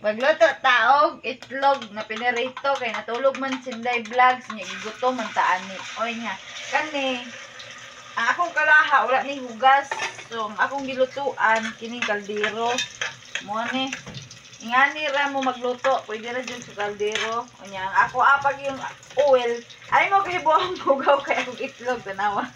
Magluto taog itlog na pinirito kay natulog man Sinday Vlogs nya gigutom man ta ani. Oy nya kani ang akong kalaha wala ni hugas. So ang akong gilutuan kining kaldero. Mo ni ingani ra mo magluto, pwede ra jud sa kaldero. Unya ang ako apag yung oil, ay mo kay buang hugaw kay akong itlog tanawa.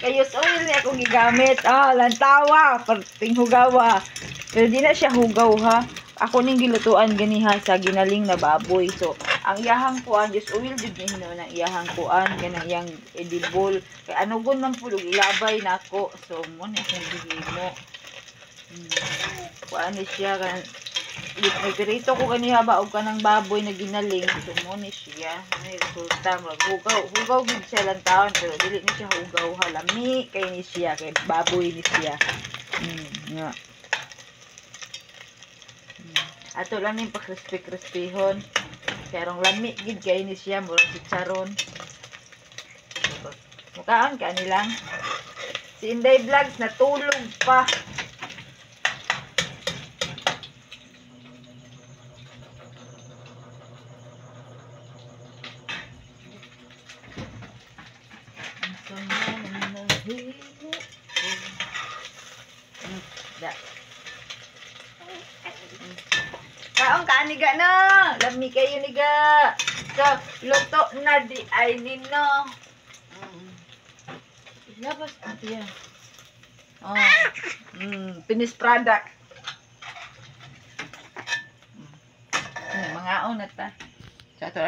Kay use oil ni akong gigamit. Ah, lantawa perting hugawa. Pero di na siya hugaw ha. Ako ning gilutuan ganiha sa ginaling na baboy. So, ang iyahang kuan, just oil jud ni hinuon ang iyahang kuan kanang iyang edible. Kay anugon man pud og ilabay nako. So, mo ni akong gihimo. Kuan ni siya kan nagpirito ko ganiha ba og kanang baboy na ginaling. So, mo ni siya. May resulta hugaw, hugaw gid siya lang taon pero dili ni siya hugaw ha. Lami kay ni siya kay baboy ni siya. Nga. Ato lang ning pa-crispy-crispyhon. Pero lami gid kay ni siya murag chicharon. Mukaon ka nilang. Si Inday Vlogs natulog pa. Da. Kaon ka ni ga no. Lami kayo ni ga. So, luto na di ay nino. Ilabas ate yan. Oh. Finished product. Mga na ta. So, ato